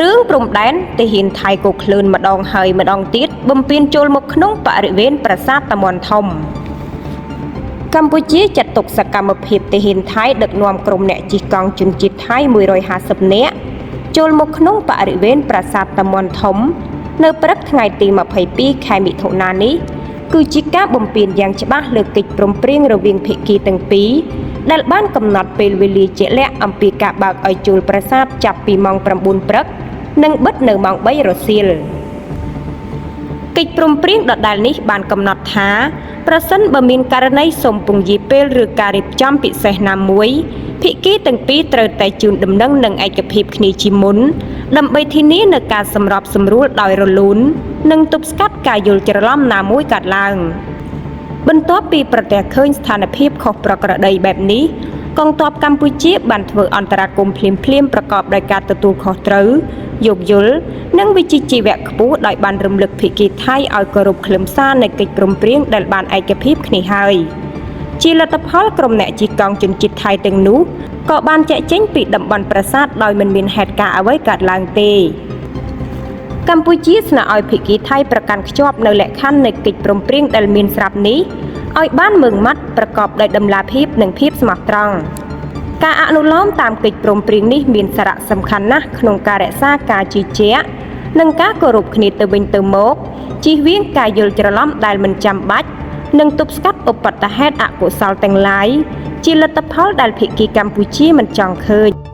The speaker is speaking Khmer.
រឿងព្រំដែនទាហានថៃក៏ក្លឿនម្ដងហើយម្ដងទៀតបំពេញចូលមកក្នុងបរិវេណប្រាសាទតាមាន់ធំកម្ពុជាចាត់ទុកសកម្មភាពទាហានថៃដឹកនាំក្រុមអ្នកជិះកង់ជនជាតិថៃ150នាក់ចូលមកក្នុងបរិវេណប្រាសាទតាមាន់ធំនៅព្រឹកថ្ងៃទី22ខែមិថុនានេះគឺជាការបំពានយ៉ាងច្បាស់លើកិច្ចព្រមព្រៀងរវាងភាគីទាំងពីរដែលបានកំណត់ពេលវេលាជាក់លាក់អំពីការបើកឲ្យជួលប្រាសាទចាប់ពីម៉ោង9ព្រឹកនិងបិទនៅម៉ោង3រសៀលកិច្ចព្រមព្រៀងដដែលនេះបានកំណត់ថាប្រសិនបើមានករណីសុំពង្យាពេលឬការរៀបចំពិសេសណាមួយភាគីទាំងពីរត្រូវតែជូនដំណឹងនិងឯកភាពគ្នាជាមុនដើម្បីធានានូវការសម្របសម្រួលដោយរលូននិងទប់ស្កាត់ការយល់ច្រឡំណាមួយកើតឡើងបន្ទាប់ពីប្រទះឃើញស្ថានភាពខុសប្រក្រតីបែបនេះកងទ័ពកម្ពុជាបានធ្វើអន្តរាគមន៍ភ្លាមៗប្រកបដោយការទទួលខុសត្រូវយោគយល់និងវិជ្ជាជីវៈខ្ពស់ដោយបានរំលឹកភាគីថៃឲ្យគោរពខ្លឹមសារនៃកិច្ចព្រមព្រៀងដែលបានឯកភាពគ្នាហើយជាលទ្ធផលក្រុមអ្នកជិះកង់ជនជាតិថៃទាំងនោះក៏បានចាកចេញពីតំបន់ប្រាសាទដោយមិនមានហេតុការណ៍អ្វីកើតឡើងទេកម្ពុជាស្នើឲ្យភាគីថៃប្រកាន់ខ្ជាប់នៅលក្ខខណ្ឌនៃកិច្ចព្រមព្រៀងដែលមានស្រាប់នេះឲ្យបានម៉ឺងម៉ាត់ប្រកបដោយតម្លាភាពនិងភាពស្មោះត្រង់ការអនុលោមតាមកិច្ចព្រមព្រៀងនេះមានសារៈសំខាន់ណាស់ក្នុងការរក្សាការជឿជាក់និងការគោរពគ្នាទៅវិញទៅមកជៀសវាងការយល់ច្រឡំដែលមិនចាំបាច់និងទប់ស្កាត់ឧបទ្ទហេតុអកុសលទាំងឡាយជាលទ្ធផលដែលភាគីកម្ពុជាមិនចង់ឃើញ។